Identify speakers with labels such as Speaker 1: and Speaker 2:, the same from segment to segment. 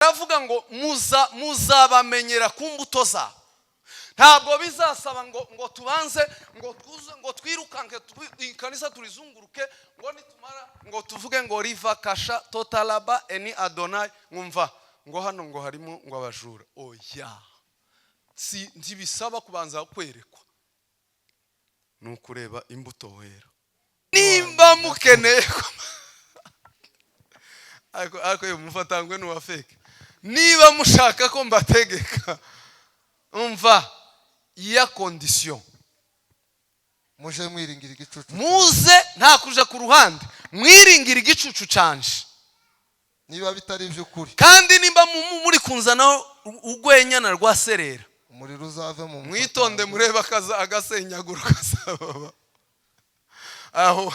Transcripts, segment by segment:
Speaker 1: Aravuga ngo muzabamenyera ku mbuto zabo. Ntabwo bizasaba ngo tubanze ngo tuze ngo twirukanke ikanisa turizunguruke, ngo nitumara ngo tuvuge ngo riva kasha totalaba eni Adonai, ngumva ngo hano ngo harimo ngo abajura. Oya, si ntibisaba kubanza kwerekwa, ni ukureba imbuto wera. Nimba mukeneye ariko uyu mufatangwe ni uwa fake. Niba mushaka ko mbategeka, umva iya condition.
Speaker 2: Muje mwiringira igicucu.
Speaker 1: Muze, nta kuja ku ruhande, mwiringira igicucu canje.
Speaker 2: Niba bitari iby'ukuri,
Speaker 1: kandi nimba muri kunzanaho urwenya na rwa serera,
Speaker 2: umuriro uzave mu
Speaker 1: mwitonde murebe akaza agasenyaguro kazababa aho.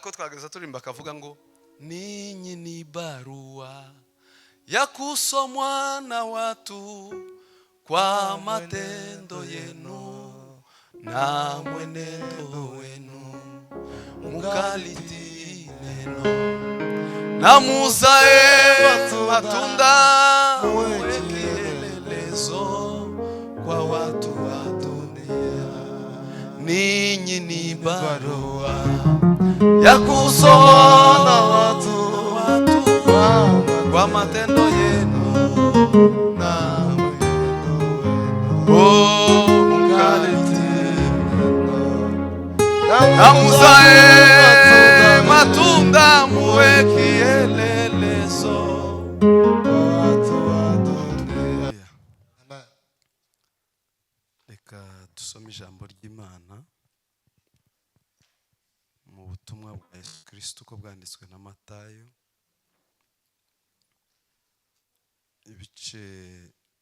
Speaker 1: Ko twageza turimba akavuga ngo ninyi ni barua ya kusomwa na watu kwa matendo yenu na mwenendo wenu, mukalitii neno na muzae matunda, muwe kielelezo kwa watu wa dunia. Ninyi ni barua ya kusomwa na watu kwa matendo yenu na mwenendo wenu, oh, mukalitii na muzae matunda, muwe kielelezo.
Speaker 2: Watu wa dunia. Amen.
Speaker 1: Reka dusome ijambo ry'Imana mu butumwa bwa Yesu Kirisito uko bwanditswe na Matayo, ibice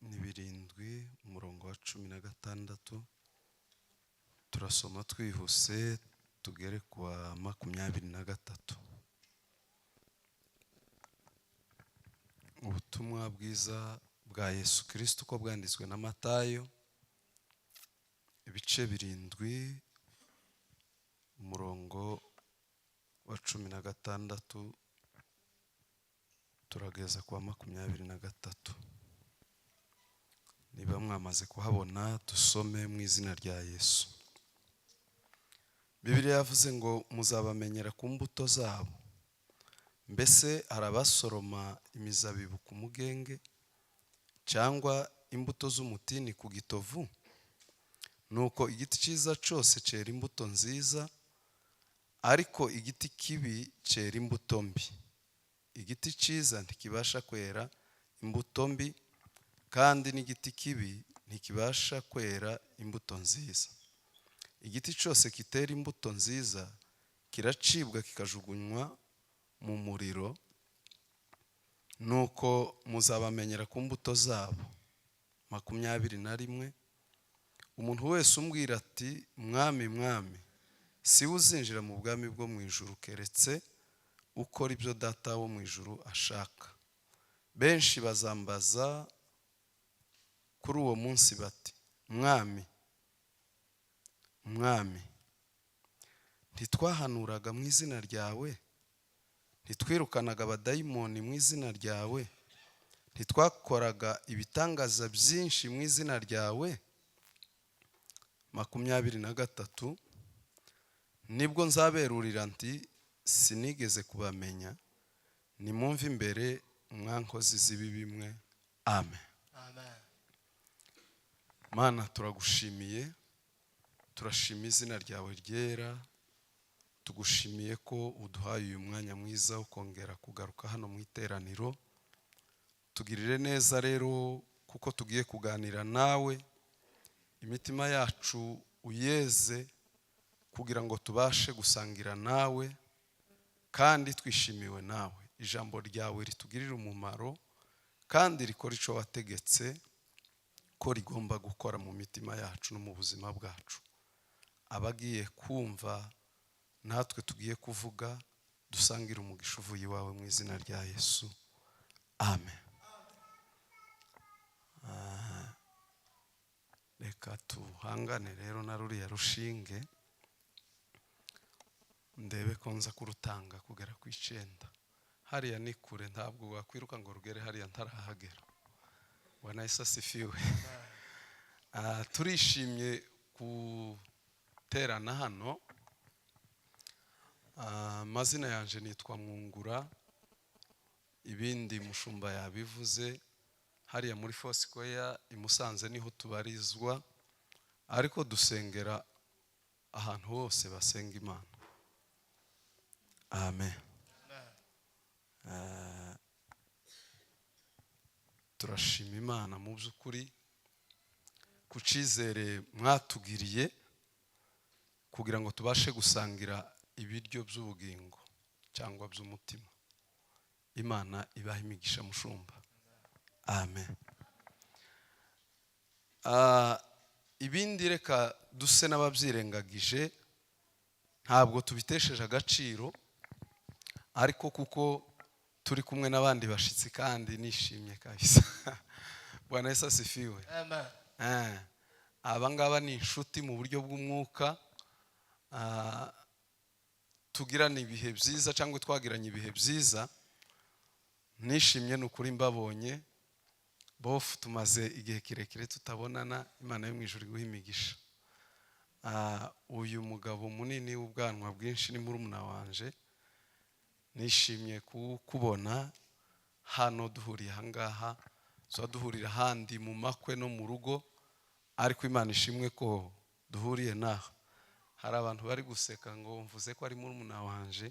Speaker 1: ni 7, umurongo wa 16. Turasoma twihuse tugere ku wa 23. Ubutumwa bwiza bwa Yesu Kirisito uko bwanditswe na Matayo, ibice 7, umurongo wa 16, turageza ku wa 23. Niba mwamaze kuhabona, dusome mu izina rya Yesu. Bibiliya yavuze ngo muzabamenyera ku mbuto zabo. Mbese hari abasoroma imizabibu ku mugenge cyangwa imbuto z'umutini ku gitovu? Nuko igiti cyiza cyose cyera imbuto nziza, ariko igiti kibi cyera imbuto mbi. Igiti cyiza ntikibasha kwera imbuto mbi, kandi n'igiti kibi ntikibasha kwera imbuto nziza. Igiti cyose kitera imbuto nziza kiracibwa kikajugunywa mu muriro. Nuko muzabamenyera ku mbuto zabo. 21. Umuntu wese umbwira ati: "Mwami, Mwami", si we uzinjira mu bwami bwo mu ijuru, keretse ukora ibyo Data wo mu ijuru ashaka. Benshi bazambaza kuri uwo munsi bati: "Mwami, Mwami, ntitwahanuraga mu izina ryawe? Ntitwirukanaga abadayimoni mu izina ryawe? Ntitwakoraga ibitangaza byinshi mu izina ryawe?" 23. Nibwo nzaberurira nti: "Sinigeze kubamenya, nimumve imbere, mwa nkozi z'ibibi mwe." Amen.
Speaker 2: Amen.
Speaker 1: Mana, turagushimiye, turashima izina ryawe ryera. Tugushimiye ko uduhaye uyu mwanya mwiza wo kongera kugaruka hano mu iteraniro. Tugirire neza rero, kuko tugiye kuganira nawe. Imitima yacu uyeze kugira ngo tubashe gusangira nawe kandi twishimiwe nawe. Ijambo ryawe ritugirire umumaro kandi rikora icyo wategetse ko rigomba gukora mu mitima yacu no mu buzima bwacu. Abagiye kumva natwe tugiye kuvuga, dusangire umugisha uvuye iwawe mu izina rya Yesu, amen. Reka tuhangane rero na ruriya rushinge, ndebe ko nza kurutanga kugera ku 9. Hariya ni kure, ntabwo wakwiruka ngo rugere hariya ntarahagera. Bwana Yesu asifiwe. Turishimye guterana hano. Amazina yanje nitwa Mwungura, ibindi mushumba yabivuze. Hariya muri Foursquare i Musanze niho tubarizwa, ariko dusengera ahantu hose basenga Imana. Amen. Turashima Imana mu by'ukuri ku cyizere mwatugiriye kugira ngo tubashe gusangira ibiryo by'ubugingo cyangwa by'umutima. Imana ibaha imigisha, mushumba. Amen. Ibindi reka duse n'ababyirengagije, ntabwo tubitesheje agaciro, ariko kuko turi kumwe n'abandi bashyitsi kandi nishimye kabisa. Bwana Yesu asifiwe.
Speaker 2: Amen.
Speaker 1: Aba ngaba ni inshuti mu buryo bw'umwuka. Tugirana ibihe byiza cyangwa twagiranye ibihe byiza. Nishimye ni ukuri mbabonye. Bofu, tumaze igihe kirekire tutabonana. Imana yo mu ijuru iguhe imigisha. Uyu mugabo munini w'ubwanwa bwinshi ni murumuna wanje. Nishimye kukubona hano, duhuriye ahangaha. Tuba duhurira ahandi mu makwe no mu rugo, ariko Imana ishimwe ko duhuriye naha. Hari abantu bari guseka ngo mvuze ko ari murumuna wanje.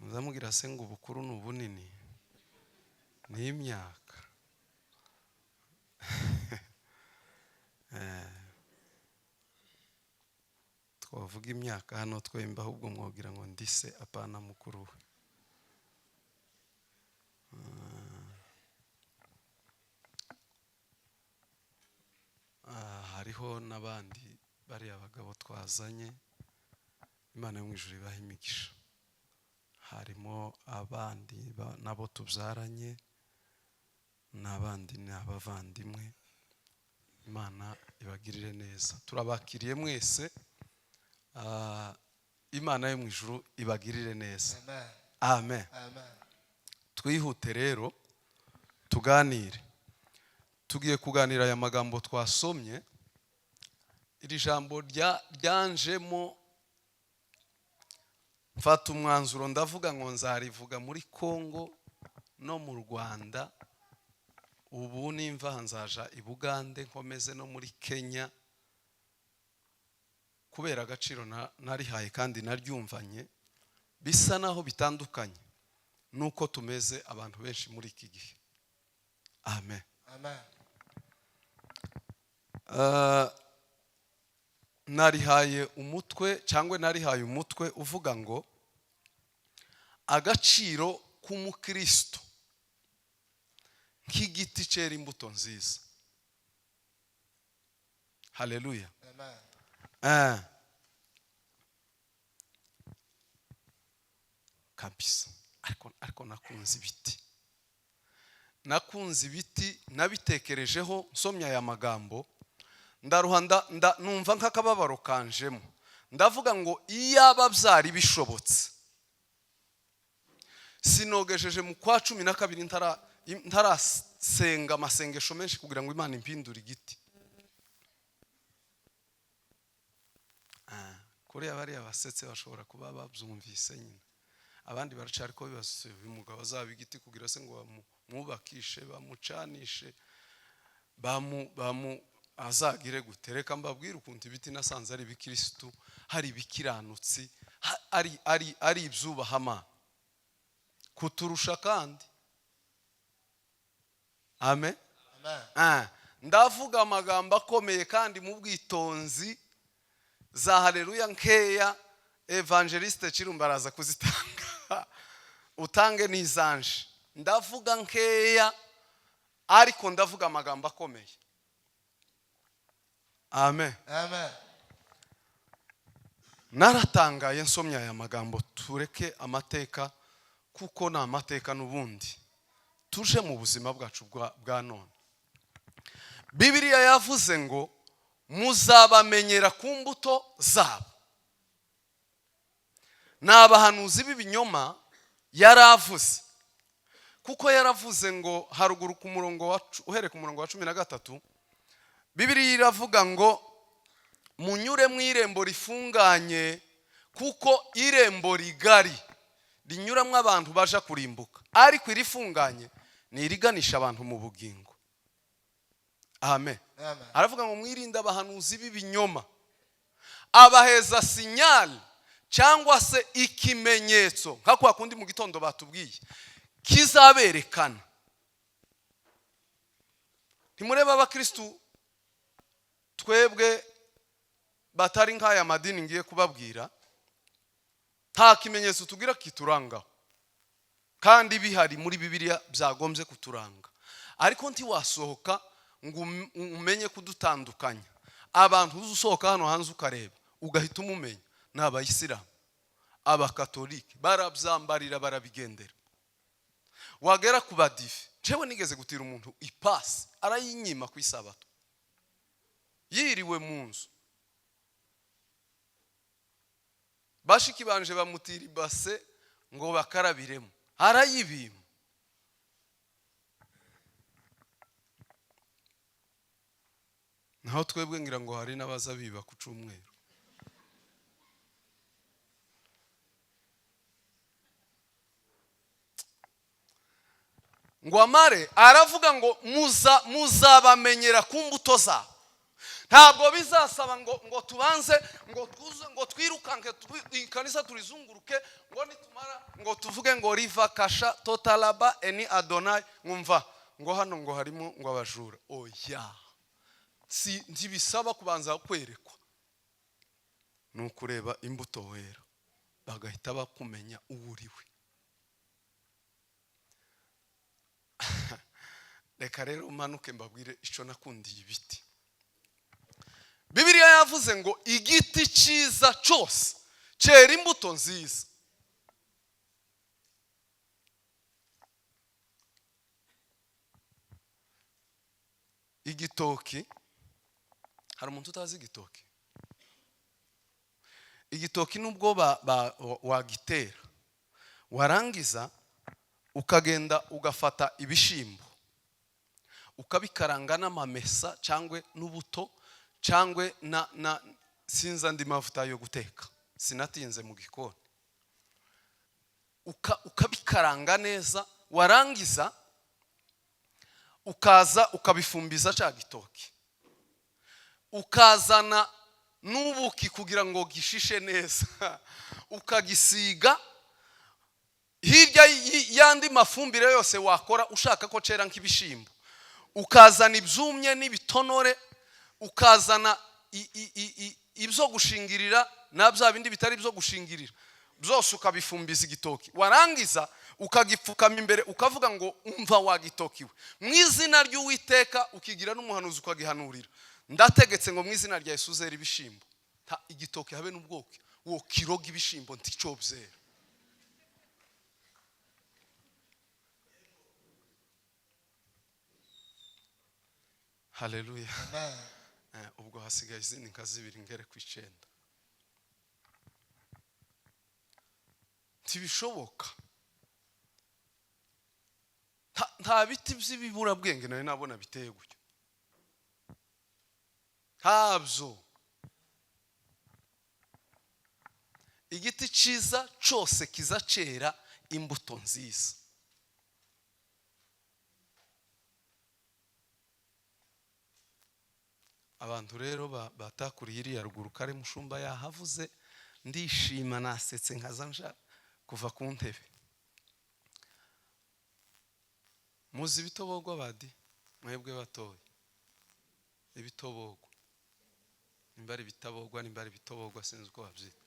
Speaker 1: Muzamubwira se ngo ubukuru ni ubunini, ni imyaka. Twavuga imyaka hano twemba, ahubwo mwogira ngo ndise apana mukuru we. Hariho n'abandi bariya bagabo twazanye, Imana yo mu ijuru ibahe imigisha. Harimo abandi nabo tubyaranye, n'abandi ni abavandimwe. Imana ibagirire neza. Turabakiriye mwese. Imana yo mu ijuru ibagirire neza.
Speaker 2: Amen.
Speaker 1: Amen.
Speaker 2: Amen.
Speaker 1: Twihute rero tuganire. Tugiye kuganira aya magambo twasomye. Iri jambo ryanjemo, mfata umwanzuro ndavuga ngo nzarivuga muri Kongo no mu Rwanda. Ubu nimva nzaja i Bugande, nkomeze no muri Kenya, kubera agaciro narihaye kandi naryumvanye. Bisa naho bitandukanye nuko tumeze abantu benshi muri iki gihe. Amen.
Speaker 2: Amen.
Speaker 1: Narihaye umutwe cyangwa narihaye umutwe uvuga ngo agaciro k'umukristo nk'igiti cyera imbuto nziza. Haleluya.
Speaker 2: Amen.
Speaker 1: Kabisa. Ariko nakunze ibiti. Nakunze ibiti, nabitekerejeho nsomye aya magambo, ndaruha, numva nk'akababaro kanjemo. Ndavuga ngo iyaba byari bishobotse, sinogesheje mu kwa 12 ntarasenga amasengesho menshi kugira ngo Imana impindure igiti. Kuriya bariya basetse bashobora kuba babyumvise nyine, abandi baracari ko bibaza uyu mugabo azaba igiti kugira se ngo bamwubakishe, bamucanishe, bamu azagire gute. Reka mbabwire ukuntu ibiti nasanze ari ibikirisitu, hari ibikiranutsi, ari ibyubahama kuturusha kandi. Amen.
Speaker 2: Amen.
Speaker 1: Ndavuga amagambo akomeye kandi mu bwitonzi, za haleluya nkeya. Evangeliste Chirumba araza kuzitanga, utange n'izanje. Ndavuga nkeya ariko ndavuga amagambo akomeye. Amen.
Speaker 2: Amen.
Speaker 1: Naratangaye nsomye aya magambo. Tureke amateka kuko ni amateka n'ubundi, tuje mu buzima bwacu bwa none. Bibiliya yavuze ngo muzabamenyera ku mbuto zabo. Ni abahanuzi b'ibinyoma Yaravuze, kuko yaravuze ngo haruguru ku murongo wa uhereye ku murongo wa 13, Bibiliya iravuga ngo: "Munyure mu irembo rifunganye, kuko irembo rigari rinyuramo abantu baja kurimbuka, ariko irifunganye ni iriganisha abantu mu bugingo." Amen.
Speaker 2: Amen.
Speaker 1: Aravuga ngo mwirinde abahanuzi b'ibinyoma. Abaheza signal cyangwa se ikimenyetso, nka kwa kundi mu gitondo batubwiye kizaberekana. Ntimurebe abakirisitu twebwe batari nk'aya madini ngiye kubabwira, nta kimenyetso tugira kiturangaho, kandi bihari muri Bibiliya byagombye kuturanga. Ariko ntiwasohoka ngo umenye kudutandukanya. Abantu uzi usohoka hano hanze ukareba ugahita umumenya ni Abayisilamu, Abakatolike, barabyambarira, barabigendera. Wagera ku Badive, njyewe nigeze gutira umuntu ipasi arayinyima ku Isabato, yiriwe mu nzu. Bashiki banje bamutira ibase ngo bakarabiremo, arayibima. Naho twebwe ngira ngo hari n'abaza biba ku cyumweru. Ngo amare aravuga ngo muzabamenyera ku mbuto zabo. Ntabwo bizasaba ngo tubanze ngo tuze ngo twirukanke ikanisa turizunguruke, ngo nitumara ngo tuvuge ngo riva kasha totalaba eni Adonai, nkumva ngo hano ngo harimo ngo abajura. Oya, si ntibisaba kubanza kwerekwa, ni ukureba imbuto wera bagahita bakumenya uwo uriwe. Reka rero umanuke mbabwire icyo nakundiye ibiti. Bibiliya yavuze ngo igiti cyiza cyose cyera imbuto nziza. Igitoki, hari umuntu utazi igitoki? Igitoki nubwo wagitera, warangiza ukagenda ugafata ibishimbo ukabikaranga n'amamesa cyangwa n'ubuto cyangwa na sinzi andi mavuta yo guteka, sinatinze mu gikoni, ukabikaranga neza, warangiza ukaza ukabifumbiza cya gitoki, ukazana n'ubuki kugira ngo gishishe neza, ukagisiga hirya y'andi mafumbire yose wakora ushaka ko cera nk'ibishimbo, ukazana ibyumye n'ibitonore, ukazana ibyo gushingirira na bya bindi bitari ibyo gushingirira byose, ukabifumbiza igitoki, warangiza ukagipfukama imbere, ukavuga ngo umva wagitokiwe, mu izina ry'Uwiteka, ukigira n'umuhanuzi ukagihanurira: ndategetse ngo mu izina rya Yesu uzere ibishimbo. Igitoki habe n'ubwoko wo kiroga ibishimbo nticobyera. Haleluya.
Speaker 2: Amen.
Speaker 1: Ubwo hasigaye izindi nka zibiri ngere ku 9. Ntibishoboka. Nta biti by'ibiburabwenge nari nabona biteye gutyo, ntabyo. Igiti cyiza cyose kiza cyera imbuto nziza. Abantu rero batakuriye iriya ruguru, kare mushumba yahavuze ndishima, nasetse nkaza nja kuva ku ntebe. Muzi ibitobogwa badi mwebwe batoye? Ibitobogwa, nimba ari ibitabogwa, nimba ari ibitobogwa, sinzi uko babyita,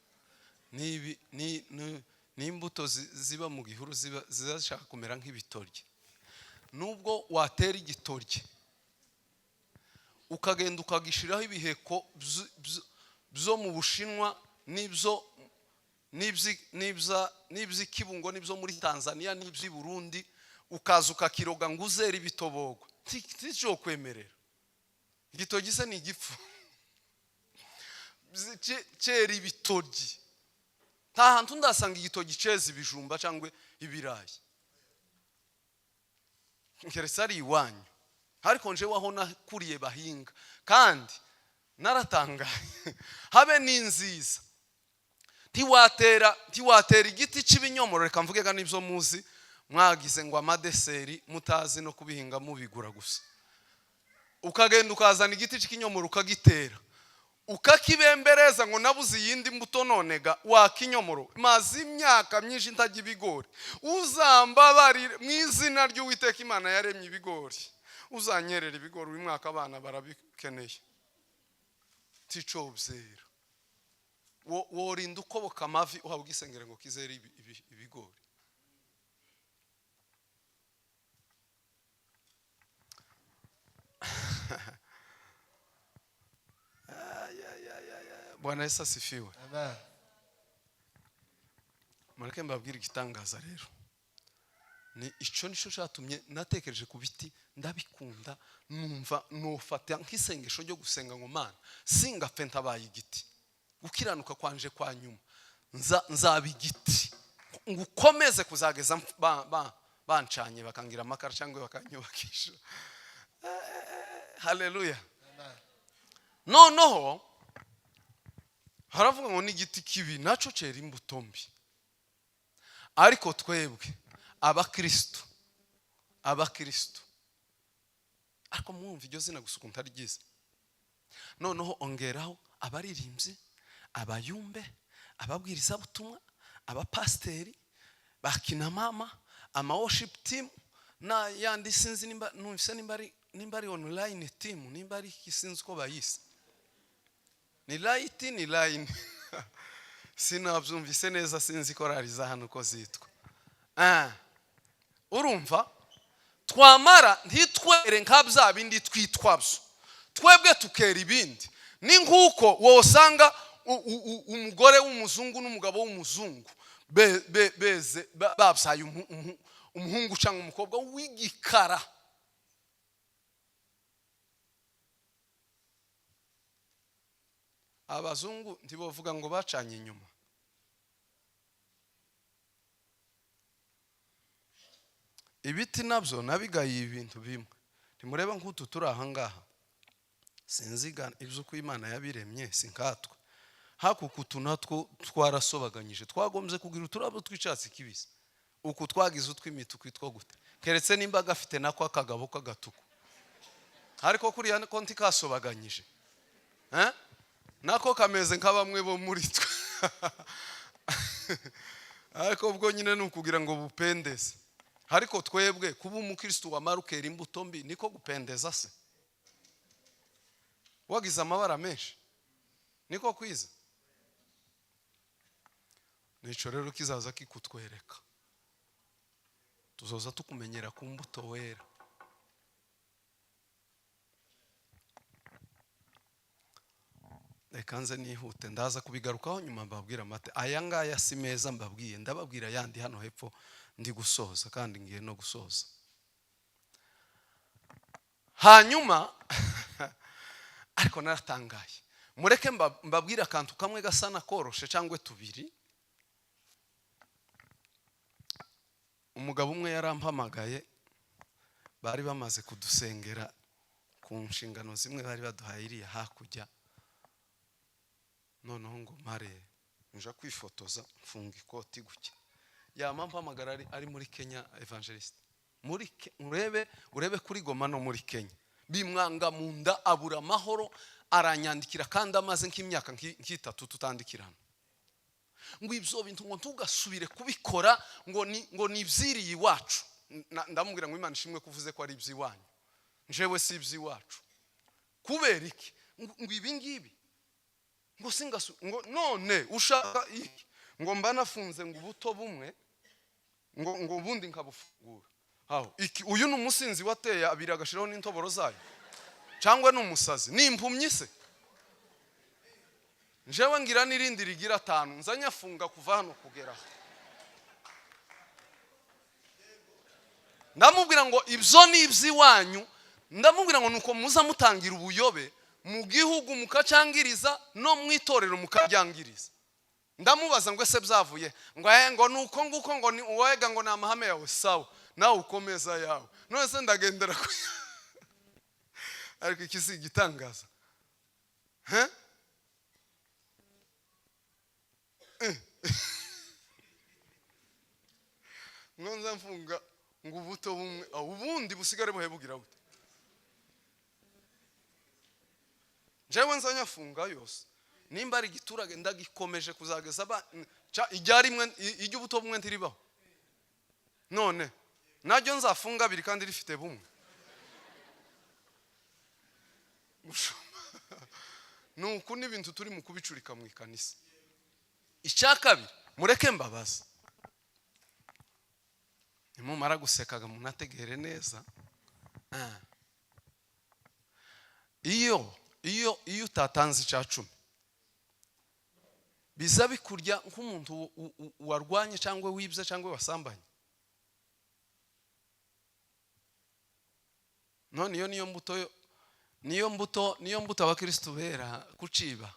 Speaker 1: ni imbuto ziba mu gihuru, ziba zishaka kumera nk'ibitoryi. Nubwo watera igitoryi ukagenda ukagishiraho ibiheko byo mu Bushinwa n'iby'ikibungo n'ibyo muri Tanzania n'iby'i Burundi, ukaza ukakiroga ngo uzere ibitobogwa, nticyo kwemerera. Igitoki se ni igifu cyera ibitoryi? Nta hantu ndasanga igitoki cyeza ibijumba cyangwa Ibirayi nkeretse ari iwanyu, ariko njewe aho nakuriye bahinga, kandi naratangaye, habe n'inziza ntiwatera igiti cy'ibinyomoro. Reka mvuge ga n'ibyo muzi, mwagize ngo amadeseri, mutazi no kubihinga, mubigura gusa. Ukagenda ukazana igiti cy'ikinyomoro, ukagitera, ukakibembereza ngo nabuze iyindi mbuto. None ga wakinyomoro, maze imyaka myinshi ntajya ibigori, uzambabarire mu izina ry'Uwiteka Imana yaremye ibigori, uzanyerera ibigori uyu mwaka, abana barabikeneye. Tico byera. Worinda ukoboka amavi uhabwa isengero ngo kizere ibigori. Bwana Yesu asifiwe.
Speaker 2: Amen.
Speaker 1: Mureke mbabwire igitangaza rero. Ni icyo nicyo cyatumye natekereje ku biti, ndabikunda, numva nufata nk'isengesho ryo gusenga ngo: "Mana, singapfe ntabaye igiti. Gukiranuka kwanje kwa nyuma nzaba igiti, ngo ukomeze kuzageza bancanye bakangira amakara cyangwa bakanyubakisha." Haleluya.
Speaker 2: Amen.
Speaker 1: Noneho haravuga ngo n'igiti kibi nacyo cyera imbuto mbi. Ariko twebwe abakristo, ariko mwumva iryo zina gusa ukuntu ari ryiza. Noneho ongeraho abaririmbyi, abayumbe, ababwirizabutumwa, abapasiteri, bakinamama, ama worship team na yandi, sinzi nimba numvise nimba ari online team, nimba ari iki, sinzi uko bayise, ni light, ni line, sinabyumvise neza, sinzi korari za hano uko zitwa. Urumva twamara ntitwere nka bya bindi twitwa byo, twebwe tukera ibindi. Ni nk'uko wosanga umugore w'umuzungu n'umugabo w'umuzungu beze babyaye umuhungu cyangwa umukobwa w'igikara. Abazungu ntibavuga ngo bacanye inyuma. Ibiti nabyo nabigaye ibintu bimwe. Ntimureba nk'utu turi aha ngaha, sinziga iby'uko Imana yabiremye, si nkatwe. Hakuku utu natwo twarasobaganyije, twagombye kugira uturabo tw'icyatsi kibisi. Uku twagize utw'imituku itwo gute? Keretse nimba gafite nako akagabo k'agatuku, ariko kuriya ko ntikasobaganyije. Eh? Nako kameze nka bamwe bo muri twe, ariko ubwo nyine ni ukugira ngo bupendeze. Ariko twebwe kuba umukristo wamara ukera imbuto mbi, niko gupendeza se? Wagize amabara menshi niko kwiza? Nico rero kizaza kikutwereka, tuzoza tukumenyera ku mbuto wera. Reka nze nihute, ndaza kubigarukaho nyuma, mbabwira amate. Aya ngaya si meza mbabwiye, ndababwira ayandi hano hepfo. Ndi gusoza kandi ngiye no gusoza. Hanyuma ariko naratangaye, mureke mbabwire akantu kamwe gasa na koroshe cyangwa tubiri. Umugabo umwe yarampamagaye, bari bamaze kudusengera ku nshingano zimwe bari baduhaye iriya hakurya. Noneho ngo mare nja kwifotoza, mfunga ikoti gutya, yama mpamagara. Ari muri Kenya, evangeliste muri urebe kuri Goma no muri Kenya. Bimwanga mu nda, abura amahoro, aranyandikira, kandi amaze nk'imyaka nk'itatu tutandikirana, ngo ibyo bintu ngo ntugasubire kubikora, ngo ni ibyiriye iwacu. Ndamubwira ngo: "Imana ishimwe kuvuze ko ari iby'iwanyu, njewe si iby'iwacu." Kubera iki? Ngo ibi ngibi ngo singasu, ngo none ushaka iki? Ngo mba nafunze ngo ubuto bumwe, ngo ubundi nkabufungura. Aho iki? Uyu ni umusinzi wateye abiri agashiraho n'intoboro zayo, cyangwa ni umusazi, ni impumyi se? Njewe ngira n'irindi rigira atanu, nza nyafunga kuva hano kugera aho. Ndamubwira ngo ibyo ni iby'iwanyu. Ndamubwira ngo nuko muza mutangira ubuyobe mu gihugu, mukacyangiriza, no mu itorero mukaryangiriza. Ndamubaza ngo: "Ese byavuye?" Ngo: "Eh," ngo nuko nguko, ngo ni uwega, ngo ni amahame yawe. Sawa, nawe ukomeza yawe. None se ndagendera ku, ariko iki si igitangaza? He? Eh. Ngo nza mfunga ngo ubuto bumwe, ah, ubundi busigare buhe bugira bute? Njyewe nza nyafunga yose. Nimba ari igiturage, ndagikomeje kuzageza ba ijya rimwe ijya ubuto bumwe ntiribaho. None naryo nzafunga abiri kandi rifite bumwe. Mushumba, ni uku n'ibintu turi mu kubicurika mu ikanisa. Icya kabiri, mureke mbabaza, nimumara gusekaga munategere neza. Ah. Iyo utatanze icya cumi, biza bikurya nk'umuntu warwanye cyangwa wibye cyangwa wasambanye. None iyo niyo mbuto niyo mbuto abakristu bera kuciba.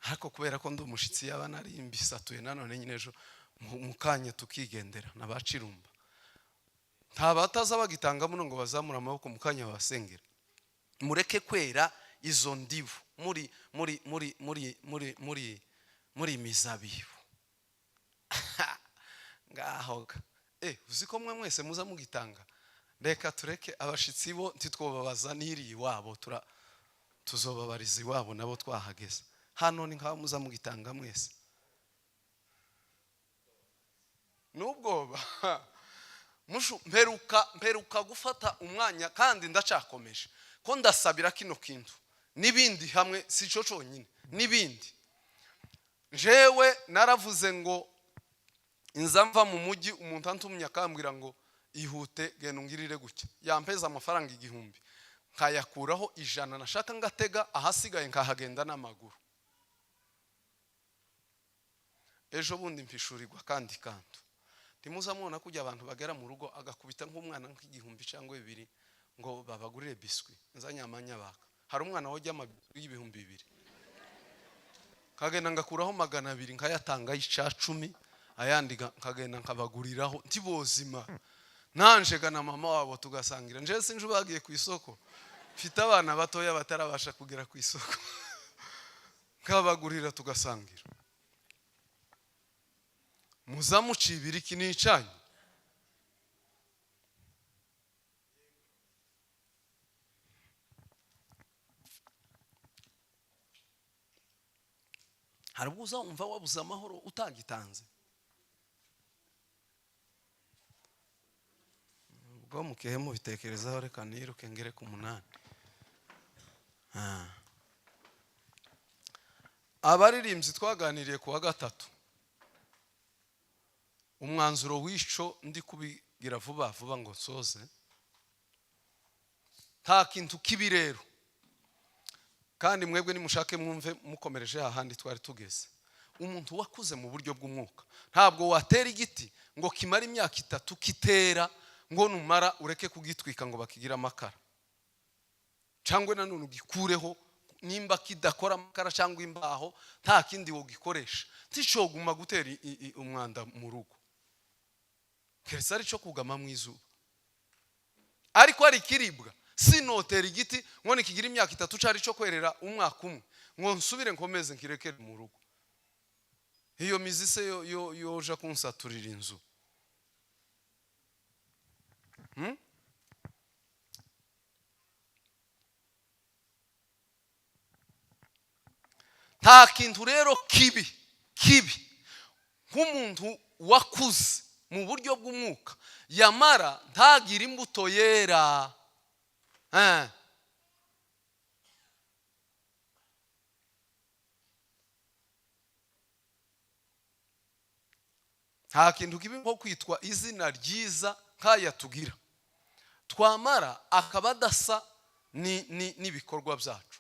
Speaker 1: Ariko kubera ko ndi umushitsi, yaba nari mbisatuye nanone nyine ejo mu kanya tukigendera nabacirumba. Nta bataza bagitanga muno ngo bazamure amaboko mu kanya babasengera. Mureke kwera izo ndibu muri mizabibu ngaho ga. Uzi ko mwe mwese muza mugitanga? Reka tureke abashitsi bo, ntitwobabaza n'iri iwabo, tuzobabariza iwabo nabo twahageze. Hano ni nkaho muza mugitanga mwese n'ubwoba. Mushu, mperuka gufata umwanya kandi ndacakomeje ko ndasabira kino kintu n'ibindi hamwe, si cyo cyonyine, n'ibindi. Jewe naravuze ngo inza mva mu mujyi, umuntu antumye akambwira ngo: "Ihute, genda ungirire gutya." Yampeza amafaranga 1000, nkayakuraho 100 nashaka ngatega, ahasigaye nkahagenda n'amaguru. Ejo bundi mpishurirwa kandi kantu. Ntimuza mubona kujya abantu bagera mu rugo agakubita nk'umwana nk'igihumbi cyangwa 2000 ngo babagurire biswi? Nzanyamanya baka hari umwana wajya amabiswi y'2000, nkagenda ngakuraho 200 nkayatanga y'icya cumi, ayandi nkagenda nkabaguriraho ntibozima, nanje na mama wabo tugasangira. Nje sinje bagiye ku isoko, mfite abana batoya batarabasha kugera ku isoko, nkabagurira tugasangira. Muza mucibira iki n'icyanyu. Hari ubwo uzumva wabuze amahoro utagitanze. Ubwo mukihe mubitekerezaho, reka niruke ngere ku 8. Ah. Abaririmbyi twaganiriye ku wa gatatu, umwanzuro w'ico ndi kubigira vuba vuba ngo nsoze. Nta kintu kibi rero, kandi mwebwe nimushake mwumve mukomereje hahandi twari tugeze. Umuntu wakuze mu buryo bw'umwuka, ntabwo watera igiti ngo kimare imyaka 3 kitera, ngo numara ureke kugitwika ngo bakigire amakara, cyangwa nanone ugikureho nimba kidakora amakara cyangwa imbaho, nta kindi wogikoresha. Nticoguma gutera umwanda mu rugo, keretse ari cyo kugama mu izuba, ariko ari ikiribwa. Sinotera igiti ngo nikigira imyaka 3 cari cyo kwerera umwaka umwe, ngo nsubire nkomeze nkirekere mu rugo. Iyo mizi se yo yoja kunsaturira inzu? Nta kintu rero kibi nk'umuntu wakuze mu buryo bw'umwuka yamara ntagire imbuto yera. Nta kintu kibi nko kwitwa izina ryiza nk'aya tugira, twamara akaba adasa n'ibikorwa byacu.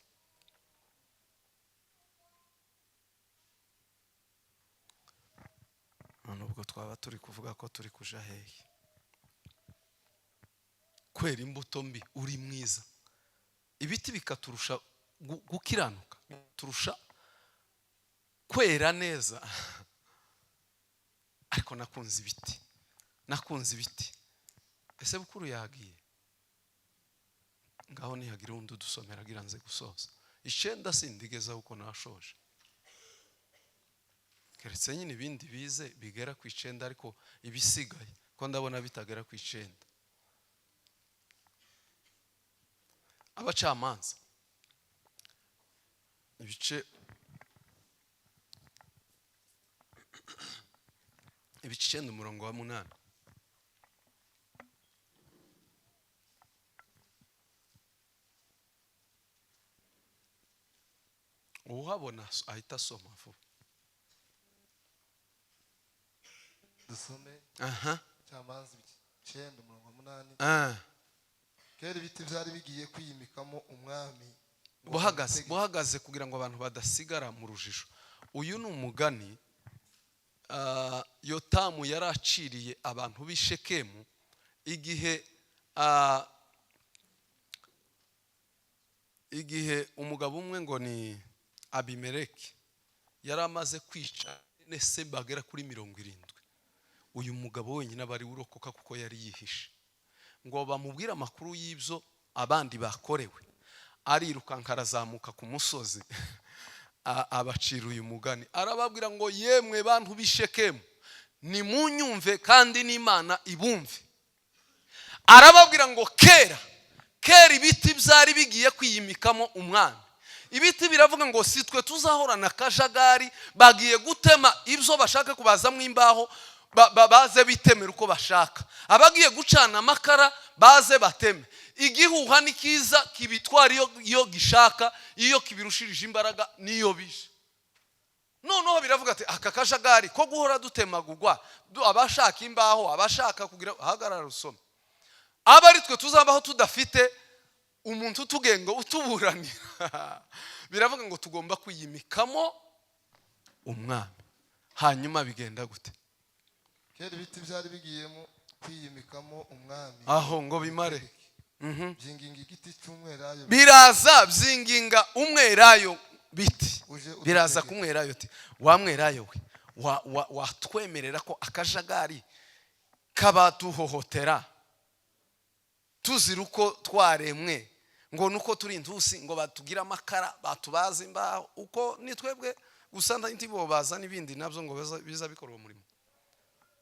Speaker 1: None ubwo twaba turi kuvuga ko turi kuja hehe? Kwera imbuto mbi uri mwiza, ibiti bikaturusha gukiranuka, turusha Kwera neza. Ariko nakunze ibiti, nakunze ibiti. Ese bukuru yagiye? Ngaho nihagira undi udusomera agira nze gusoza 9, sindigezaho uko nashoje, keretse nyine ibindi bize bigera ku 9, ariko ibisigaye ko ndabona bitagera ku 9. Abacamanza ibice 9 umurongo wa 8. Uhabona ahita asoma vuba.
Speaker 2: Dusome.
Speaker 1: Aha.
Speaker 2: Cyamanza 9 umurongo wa 8.
Speaker 1: Ah.
Speaker 2: Kera ibiti byari bigiye kwiyimikamo umwami ngo
Speaker 1: Buhagaze,
Speaker 2: amutegeke.
Speaker 1: buhagaze kugira ngo abantu badasigara mu rujijo. Uyu ni umugani Yotamu yaraciriye abantu b'i Shekemu igihe umugabo umwe ngo ni Abimeleki yari amaze kwica se bagera kuri 70. Uyu mugabo wenyine aba ari urokoka kuko yari yihishe, ngo bamubwire amakuru y'ibyo abandi bakorewe, arirukanka arazamuka ku musozi abacira uyu mugani, arababwira ngo yemwe bantu b'i Shekemu, nimunyumve kandi n'Imana ibumve. Arababwira ngo kera kera ibiti byari bigiye kwiyimikamo umwami. Ibiti biravuga ngo si twe tuzahorana akajagari, bagiye gutema ibyo bashaka kubazamo imbaho, baze bitemera uko bashaka, abagiye gucana amakara baze bateme, igihuha ni kiza kibitwara iyo gishaka, iyo kibirushirije imbaraga niyo bije. Noneho biravuga ati aka kajagari ko guhora dutemagurwa, abashaka imbaho, abashaka kugira, hagarara usome, aba ari twe tuzabaho tudafite umuntu utugenga utuburanira. Biravuga ngo tugomba kwiyimikamo umwami. Hanyuma bigenda gute?
Speaker 2: Kera ibiti byari bigiyemo kwiyimikamo umwami
Speaker 1: aho ngo bimare
Speaker 2: byinginga igiti cy'umwelayo,
Speaker 1: biraza byinginga umwelayo biti,
Speaker 2: Uje udutegeke.
Speaker 1: biraza kumwelayo ati wa mwelayo we, watwemerera ko akajagari kabaduhohotera tuzira uko twaremwe, ngo nuko turi intusi, ngo batugira amakara batubaze imbaho, uko ni twebwe gusa ntibo baza n'ibindi nabyo ngo biza bikora uwo murimo.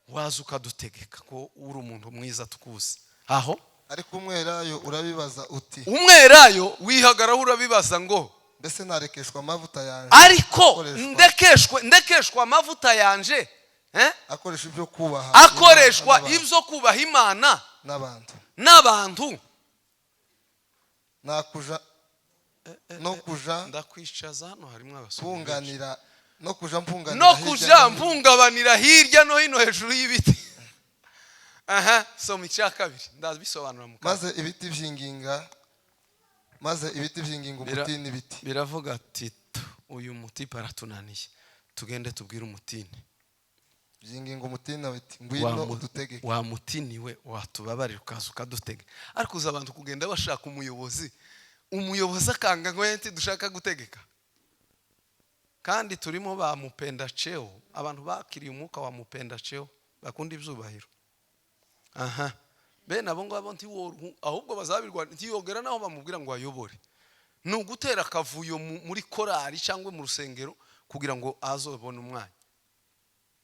Speaker 1: Waza ukadutegeka ko uri umuntu mwiza tukuzi. Aho
Speaker 2: ariko umwelayo urabibaza uti
Speaker 1: umwelayo wihagaraho urabibaza ngo
Speaker 2: mbese narekeshwa amavuta yanje,
Speaker 1: ariko ndekeshwa amavuta yanje,
Speaker 2: akoresha ibyo kubaha,
Speaker 1: akoreshwa ibyo kubaha Imana
Speaker 2: n'abantu,
Speaker 1: n'abantu.
Speaker 2: Nakuja no kuja
Speaker 1: ndakwicaza hano harimo abasore
Speaker 2: kunganira no kuja mpunganira
Speaker 1: no kuja mpungabanira hirya no hino hejuru y'ibiti. Aha, soma icya kabiri ndabisobanura mu
Speaker 2: maze ibiti byinginga, maze ibiti byinginga umutini biti.
Speaker 1: Biravuga ati uyu muti paratunaniye, tugende tubwire umutini.
Speaker 2: Byinginga umutini biti ngwino udutegeke.
Speaker 1: Wa mutini we watubabarira ukaza ukadutega. Ariko uza abantu kugenda bashaka umuyobozi, umuyobozi akanga ngo enti dushaka gutegeka. Kandi turimo ba mupenda cheo, abantu bakiriye umwuka wa mupenda cheo bakunda ibyubahiro. Aha, bene abo ngabo ahubwo bazabirwa ntiyogera naho bamubwira ngo ayobore. Ni ugutera akavuyo muri korari cyangwa mu rusengero kugira ngo azobone umwanya.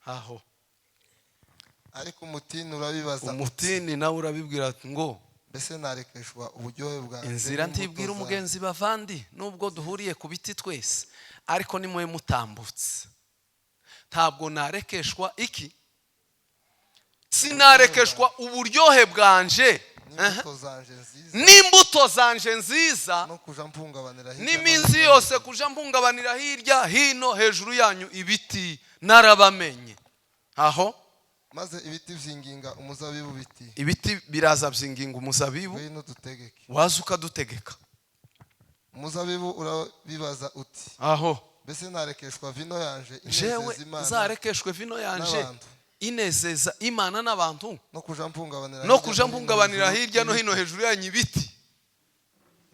Speaker 1: Aho
Speaker 2: ariko umutini urabibaza,
Speaker 1: umutini nawe urabibwira ngo
Speaker 2: mbese narekeshwa uburyohe bwanjye
Speaker 1: inzira ntibwira umugenzi bavandi, nubwo duhuriye ku biti twese, ariko nimwe mutambutse ntabwo narekeshwa iki, sinarekeshwa uburyohe bwanje n'imbuto zanje nziza, n'iminsi yose kuja mpungabanira hirya hino hejuru yanyu ibiti narabamenye. Aho
Speaker 2: maze ibiti byinginga umuzabibu biti,
Speaker 1: ibiti biraza byinginga umuzabibu,
Speaker 2: ngwino dutegeke,
Speaker 1: waza ukadutegeka.
Speaker 2: Umuzabibu urabibaza uti
Speaker 1: aho
Speaker 2: mbese narekeshwa vino yanje
Speaker 1: jewe nzarekeshwe vino yanje inezeza Imana n'abantu,
Speaker 2: no kuja mpungabanira
Speaker 1: hirya no hino hejuru yanyu ibiti,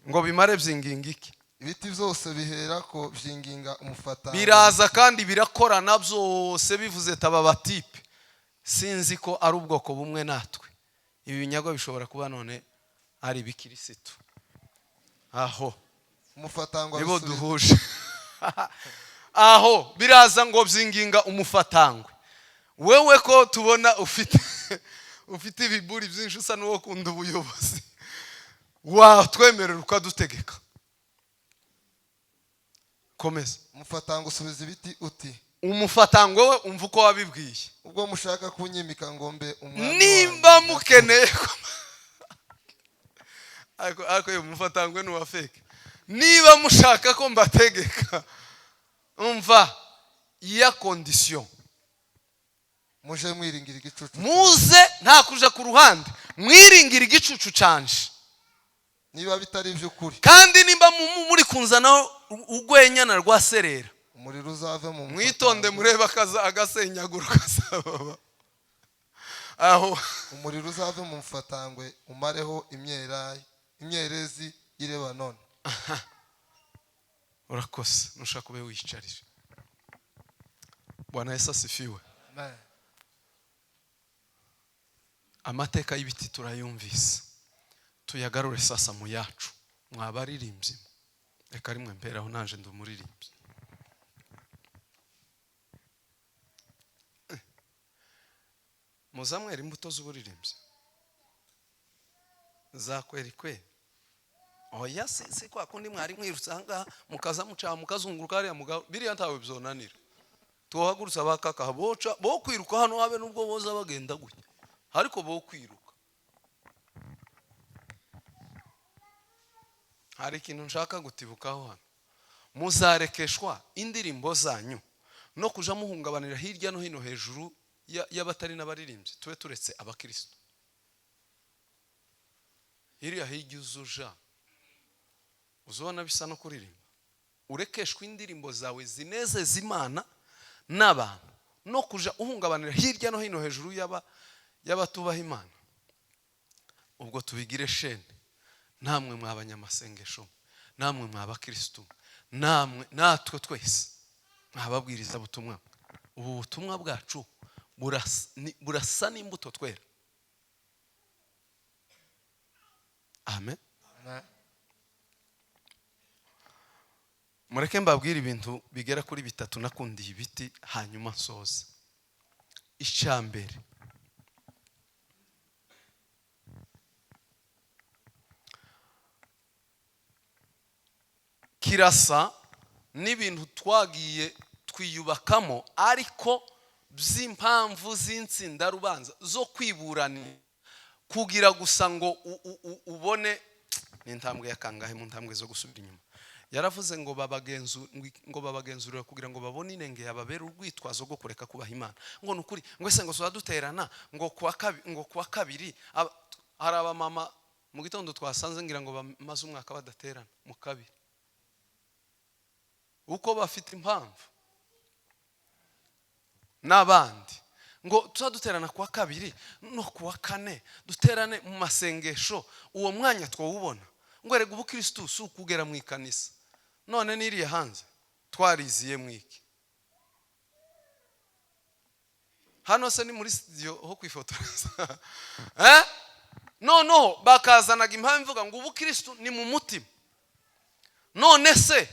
Speaker 1: ngo bimare byinginga iki?
Speaker 2: Ibiti byose biherako byinginga umufatangwe.
Speaker 1: Biraza kandi birakorana byose, bivuze taba batipe, sinzi ko ari ubwoko bumwe natwe. Ibi binyago bishobora kuba none ari ibikirisitu aho.
Speaker 2: Umufatangwe
Speaker 1: nibo
Speaker 2: abisubiza.
Speaker 1: Duhuje aho. Biraza ngo byinginga umufatangwe: wewe ko tubona ufite ibiburi byinshi, usa n'uwo kunda ubuyobozi, watwemerera ukadutegeka? Komeza.
Speaker 2: Umufatangwe usubiza ibiti uti:
Speaker 1: Umufatangwe we, umva uko wabibwiye.
Speaker 2: Ubwo mushaka kunyimika ngo mbe umwami
Speaker 1: nimba
Speaker 2: wanyu,
Speaker 1: mukeneye ariko uyu mufatangwe ni uwa fake. Niba mushaka ko mbategeka, umva iya condition.
Speaker 2: Muje mwiringira igicucu.
Speaker 1: Muze, nta kuja ku ruhande, mwiringira igicucu canje.
Speaker 2: Niba bitari iby'ukuri,
Speaker 1: kandi nimba muri kunzanaho urwenyana rwa serera,
Speaker 2: umuriro uzave mu
Speaker 1: mwitonde
Speaker 2: mufatangwe.
Speaker 1: Murebe akaza agasenyaguro kazababa aho.
Speaker 2: Umuriro uzave mu mufatangwe umareho imyerezi y'i Lebanoni.
Speaker 1: Urakoze, nushaka ube wiyicarire. Bwana Yesu asifiwe.
Speaker 2: Amen.
Speaker 1: Amateka y'ibiti turayumvise, tuyagarure sasa mu yacu. Mwabaririmbyi, reka rimwe mberaho, nanje ndi umuririmbyi. Muzamwera imbuto z'uburirimbyi za kweri kweri? Oya, si kwa kundi mwari mwirutse ahangaha, mukaza mucaha, mukazunguruka hariya, biriya ntawe bizonanira. Tuhagurutse abakaka boca bo kwiruka hano, habe nubwo boza bagenda gutya, ariko bo kwiruka. Hari ikintu nshaka gutibukaho hano: muzarekeshwa indirimbo zanyu no kuja muhungabanira hirya no hino hejuru y'abatari n'abaririmbyi? Tube turetse abakristo. Hirya hirya uzuja uzubona bisa no kuririmba. Urekeshwa indirimbo zawe zinezeza Imana n'abantu no kuja uhungabanira hirya no hino hejuru y'abatubaha Imana? Ubwo tubigire shene. Namwe mw'abanyamasengesho, namwe mw'abakristu, namwe natwe twese mwababwiriza butumwa, ubu butumwa bwacu burasa n'imbuto twera. Amen.
Speaker 2: Amen.
Speaker 1: Mureke mbabwire ibintu bigera kuri bitatu nakundiye ibiti, hanyuma nsoze. Icya mbere, kirasa n'ibintu twagiye twiyubakamo, ariko by'impamvu z'insindarubanza zo kwiburanira, kugira gusa ngo ubone ni intambwe ya kangahe mu ntambwe zo gusubira inyuma. Yaravuze ngo babagenzurira kugira ngo babone inenge yababera urwitwazo rwo kureka kubaha Imana. Ngo ni ukuri, ngo ese ngo duterana ngo kuwa kabiri. Hari abamama mu gitondo twasanze, ngira ngo bamaze umwaka badaterana mu kabiri, uko bafite impamvu. N'abandi ngo duterana kuwa kabiri no kuwa kane, duterane mu masengesho, uwo mwanya twawubona. Ngo erega ubukristu si ukugera mu ikanisa. None niriye hanze twariziye mwiki? Hano se ni muri studio ho kwifotoreza? Noneho bakazanaga impamvu ivuga ngo ubukristu ni mu mutima. None se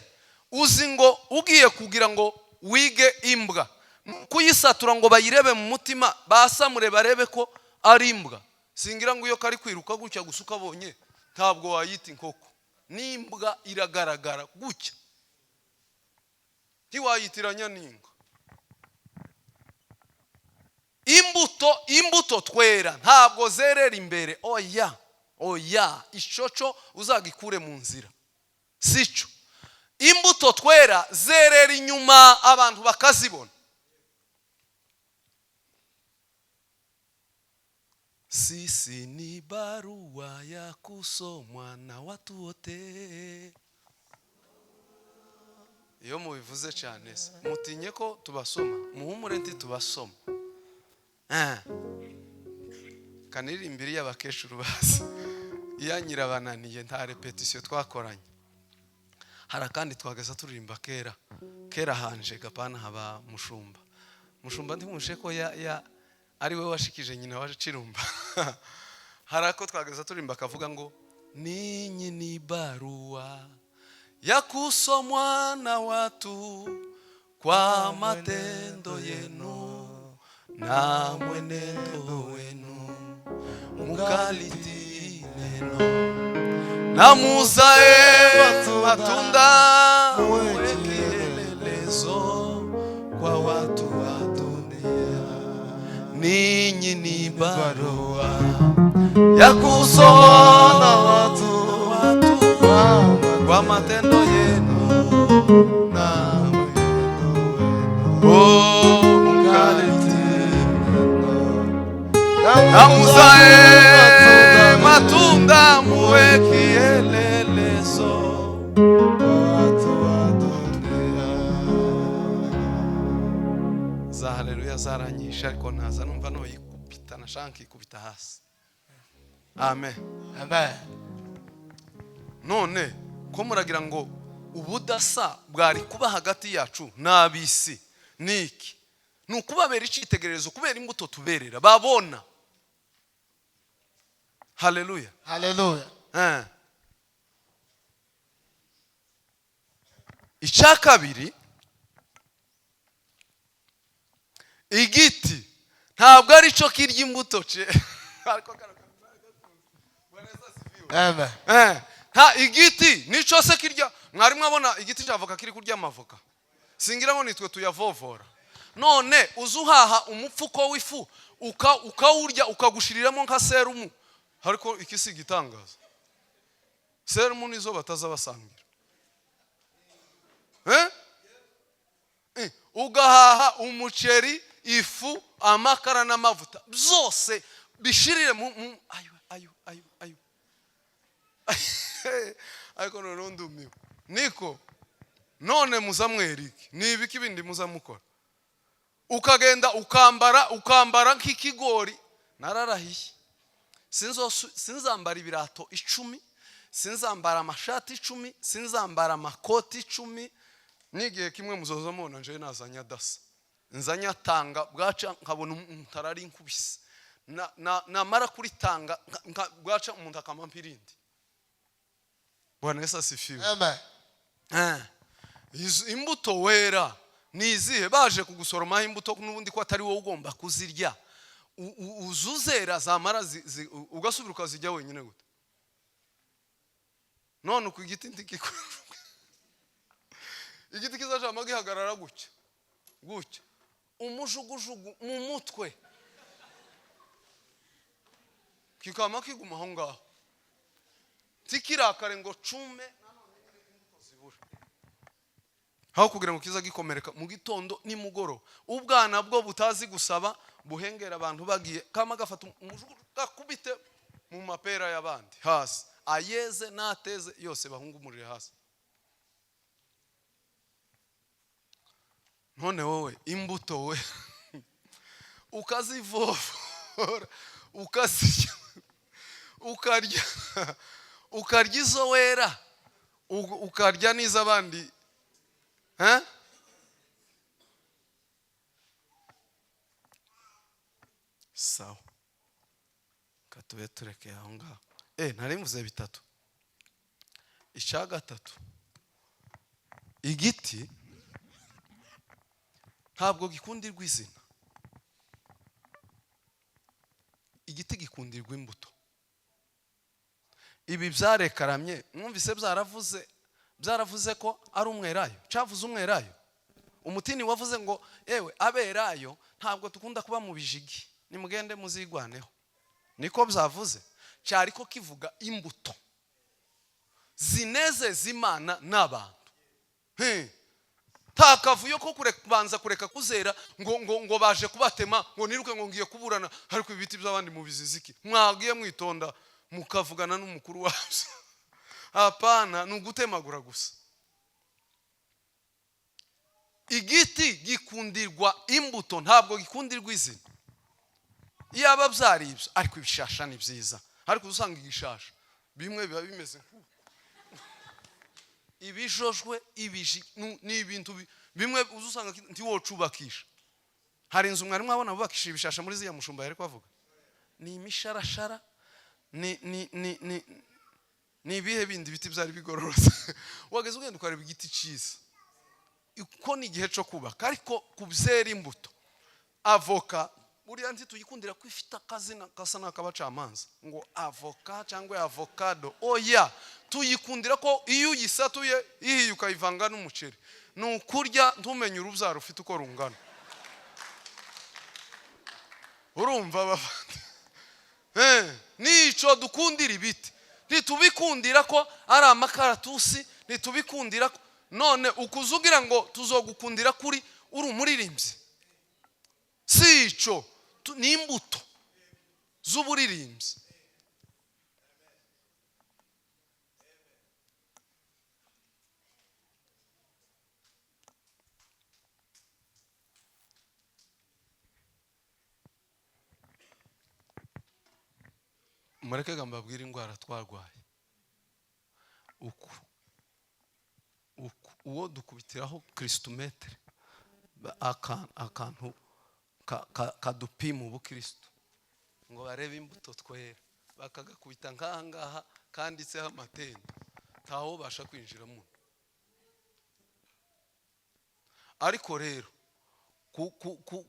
Speaker 1: uzi ngo ugiye kugira ngo wige imbwa, kuyisatura ngo bayirebe mu mutima, basamure barebe ko ari imbwa? Singira ngo iyo kari kwiruka gutya gusa ukabonye, ntabwo wayita inkoko. N'imbwa iragaragara gutya, ntiwayitiranya n'inka. Imbuto twera ntabwo zerera imbere. Oya, oya, icoco uzagikure mu nzira, sico. Imbuto twera zerera inyuma, abantu bakazibona. Sisi ni barua ya kusomwa na watu wote. Iyo mubivuze cyane se mutinye ko tubasoma? Muhumure, nti tubasoma. Kanirimbiri y'abakecuru bazi iya nyirabananiye, nta répétition twakoranye. Hari akandi twagaza turirimba kera kera, hanje gapana haba mushumba. Mushumba ntimushe ko ya ari we washikije nyina waje Cirumba. Hari ako twagaza turirimba akavuga ngo: "Ninyi ni barua ya kusomwa na watu kwa matendo yenu na mwenendo wenu, mukalitii neno na muzae matunda, muwe kielelezo kwa watu wa dunia. Ninyi ni barua ya kusomwa na watu kwa matendo yenu na mwenendo wenu, oh, mukalitii na muzae matunda, muwe kielelezo."
Speaker 2: Watu wa dunia.
Speaker 1: Za haleluya zaranyishe, ariko ntaza numva noyikubita, nashaka nkikubita hasi. Amen.
Speaker 2: Amen.
Speaker 1: None ko muragira ngo ubudasa bwari kuba hagati yacu n'ab'isi ni iki? Ni ukubabera icyitegererezo kubera imbuto tuberera babona. Haleluya.
Speaker 2: Haleluya.
Speaker 1: Eh. Icya kabiri, igiti ntabwo ari cyo kirya imbuto ce. Ariko
Speaker 2: Amen.
Speaker 1: Eh, nta igiti nico se kirya. Mwari mwabona igiti cy'avoka kiri kurya amavoka? Singira ngo nitwe tuyavovora. None uza uhaha umupfuko w'ifu ukawurya ukagushiriramo nka serumu. Ariko iki si igitangaza? Serumu nizo bataza basangira. Eh? Eh, ugahaha umuceri, ifu, amakara n'amavuta, byose bishirire mu ayo ayo ayo ayo. Ariko noneho ndumiwe. Niko none muza mwerike ni ibiki bindi muza mukora? Ukagenda ukambara, ukambara nk'ikigori. Nararahiye, sinzambara ibirato 10, sinzambara amashati 10, sinzambara amakoti 10. N'igihe kimwe muzoza mubona njewe nazanye adasa, nzanye atanga bwaca nkabona umuntu arari inkubise. Namara kuritanga bwaca umuntu akampa irindi. Bwana Yesu asifiwe.
Speaker 2: Amen.
Speaker 1: Eh. Imbuto wera ni izihe? Baje kugusoromaho imbuto n'ubundi ko atari wowe ugomba kuzirya, uzuzera zamara ugasubira ukazijya wenyine gute? None uku igiti ntikikura, igiti kizajama gihagarara gutya gutya, umujugujugu mu mutwe, kikama kiguma aho ngaho, ntikirakare ngo cume zibura, aho kugira ngo kiza gikomereka mu gitondo nimugoroba. Ubwana bwo butazi gusaba buhengera abantu bagiye, kama gafata umujugujugu gakubite mu mapera y'abandi hasi, ayeze n'ateze yose bahungumurire hasi. None wowe imbuto we ukazivovora, ukazirya, ukarya, ukarya izo wera, ukarya n'iz'abandi. Eh? Sawa, katube turekeye aho ngaho. Nari mvuze bitatu. Icya gatatu, igiti ntabwo gikundirwa izina, igiti gikundirwa imbuto. Ibi byarekaramye, mwumvise byaravuze ko ari umwelayo. Cyavuze umwelayo. Umutini wavuze ngo ewe aberayo ntabwo dukunda kuba mu bijigi, nimugende muzigwaneho. Niko byavuze. Cyari ko kivuga imbuto zinezeza Imana n'abantu. Takavuyo ko kubanza kureka kuzera ngo ngo ngo baje kubatema, ngo niruke ngo ngiye kuburana, ariko ibiti by'abandi mu biziziki. Mwagiye mwitonda mukavugana n'umukuru wabyo. Hapana, ni ugutemagura gusa. Igiti gikundirwa imbuto, ntabwo gikundirwa izina. Iyaba byari ibyo, ariko ibishasha ni byiza. Ariko usanga igishasha bimwe biba bimeze nk'uko. Ibijojwe, ibiji ni ibintu bimwe uza usanga ntiwocubakisha. Hari inzu mwari mwabona bubakisha ibishasha muri ziriya mushumba yari kuvuga? Ni imisharashara, ni ibihe bindi biti byari bigororotse. Wageze ugenda ukareba igiti cyiza, uko ni igihe cyo kubaka, ariko kubyera imbuto. Avoka buriya ntituyikundira ko ifite akazina gasa n'akabacamanza, ngo avoka cyangwa avocado. Oya, tuyikundira ko iyo uyisatuye ihiye ukayivanga n'umuceri, ni ukurya ntumenye urubyaro ufite uko rungana. Urumva bavandi? Nico dukundira ibiti. Ntitubikundira ko ari amakaratusi, ntitubikundira ko none ukuza ugira ngo tuzogukundira kuri uri umuririmbyi. Si ico, ni imbuto z'uburirimbyi. Mureke mbabwire indwara twarwaye. Uku uwo dukubitiraho kirisitometere, akantu kadupima ubukristo, ngo barebe imbuto twera, bakagakubita nk'aha ngaha kanditseho amatendo, ntawo ubasha kwinjiramo. Ariko rero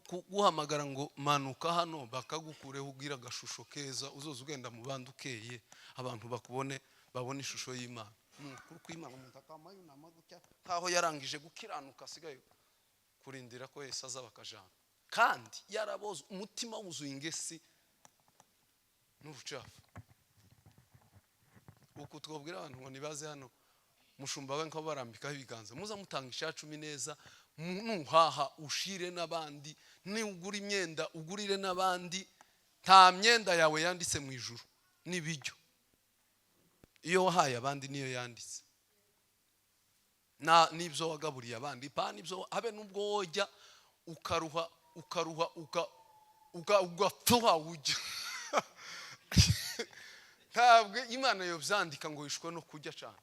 Speaker 1: kuguhamagara ngo manuka hano, bakagukureho ugira agashusho keza, uzoza ugenda mu bandi ukeye, abantu bakubone, babone ishusho y'Imana. Ni ukuri kw'Imana, umuntu akama yunama gutya nkaho yarangije gukiranuka, asigaye kurindira ko Yesu aza bakajana, kandi yaraboze umutima wuzuye ingesi n'ubucafu. Uku twabwira abantu ngo nibaze hano mushumba we nko barambikaho ibiganza, muza mutanga icacumi neza, nuhaha ushire n'abandi, nugura imyenda ugurire n'abandi. Nta myenda yawe yanditse mu ijuru n'ibiryo, iyo wahaye abandi niyo yanditse, na n'ibyo wagaburiye abandi pa n'ibyo, habe n'ubwo wojya ukaruha ukaruha ugapfa ujya, ntabwo Imana yobyandika ngo wishwe no kurya cyane.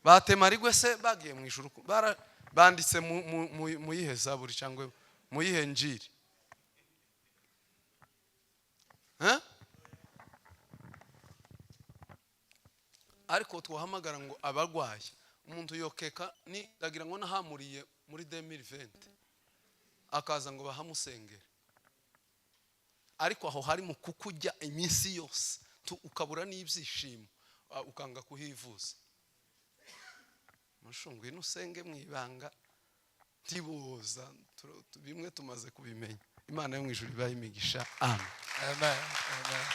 Speaker 1: Batemarigwe se bagiye mu ijuru, banditse mu yihe zaburi cyangwa mu yihe njiri? Eh? Ariko twahamagara ngo abarwaye, umuntu yokeka ni ndagira ngo nahamuriye muri 2020 akaza ngo bahamusengere, ariko aho hari mu kukujya iminsi yose ukabura n'ibyishimo, ukanga kuhivuza. Mushungwe nusenge mu ibanga ntibuza, bimwe tumaze kubimenya. Imana yo mu ijuru ibahe imigisha. Amen.
Speaker 2: Amen. Amen.